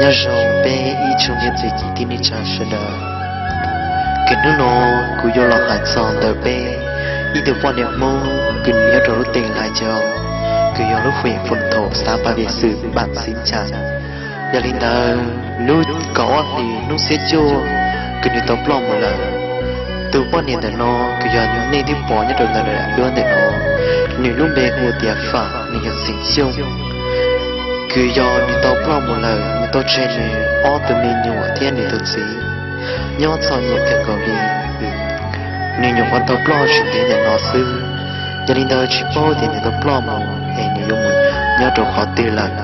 Nyob zoo peb ib tsoom niam txiv kwv tij neej tsa sawv daws. Kws hnub no kuv yuav los hais txog ntawm peb ib tug poj niam Hmoob kws nws nyob rau lub teem Lais Caus, kws yog lub fwm Phu Thaum, xav Pas Viam Xwm, npam Xib Cas. Yog li ntawd, lub kaum ob hlis hnub xiab cuaj kws nws tau ploj mus lawm. Tus poj niam ntawm no kws yog nej twb pom nyob rau ntawm daim duab ntawm no, nws lub npe hu tias Fam, nws yog xeem Xyooj. Kws yog nws tau ploj mus lawm, nws tau tseg nws ob tug me nyuam thiab nws tus txiv nyob txom nyem kawg nkaus li. Nws nyuam qhuav tau ploj tsis ntev ntawm no xwb, yog li ntawd tsis paub tias nws tau ploj mus es nws yuav mus nyob rau qhov twg lawm.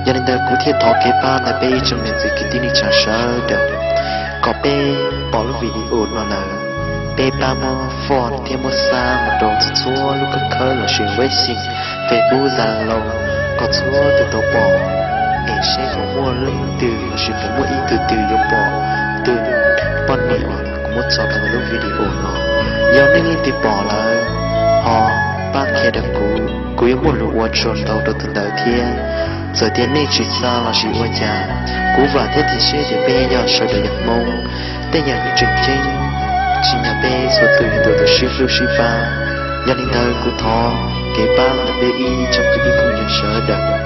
Yog li ntawd kuv thiaj thov kev pab ntawm peb ib tsoom niam txiv kwv tij neej tsa sawv daws, kom peb pom lub video no lawm, peb pab muab forward thiab muab xa mus rau txhua txhua lub kawm khawb lossis Website, Facebook, Zalo, kom txhua tus tau pom, es seb puas muaj leej twg lossis puas muaj ib tug twg yuav pom tus poj niam uas kuv muab tso rau ntawm lub video no. Yog nej leej twg pom lawm, ho pab qhia rau kuv, kuv yuav muaj lus ua tsaug ntau rau tus ntawd thiab. Txawm tias nej tsis xa lossis ua cas, kuv vam thiab cia siab tias peb yog sawv daws yog Hmoob, tej yam tseem ceeb tsim nyog peb txhua tus yuav tau sib hlub sib pab. Yog li ntawd kuv thov kev pab ntawm peb ib tsoom kwv tij phooj ywg sawv daws,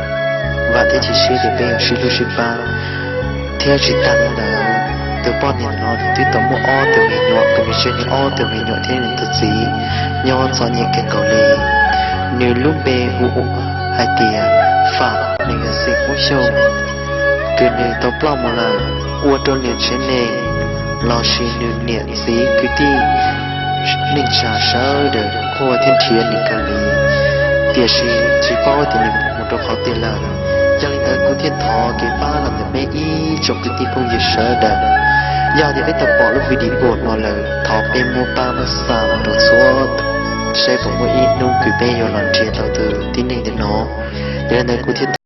vam thiab cia siab tias peb yuav sib hlub sib pab. Thiab tsis tas li ntawd, tus poj niam no nws twb tau muaj ob tug me nyuam, kws nws tseg nws ob tug me nyuam thiab nws tus txiv nyob txom nyem kawg nkaus li. Nws lub npe hu hais tias Fam, nws yog xeem Hmoob Xyooj, kws nws tau ploj mus lawm, ua rau nws tsev neeg lossis nws niam txiv kwv tij neej tsa sawv daws quaj thiab nrhiav nws kawg li, tiam sis tsis paub tias nws mus rau qhov twg lawm. Yog li ntawd kuv thiaj thov kev pab los ntawm peb ib tsoom kwv tij phooj ywg sawv daws. Yog tias peb tau pom lub video no lawm, thov peb muab pab muab xa los rau txhua tus, saib puas muaj ib hnub kws peb yuav los nrhiav tau tus tib neeg ntawm no. Yog li ntawd kuv thiaj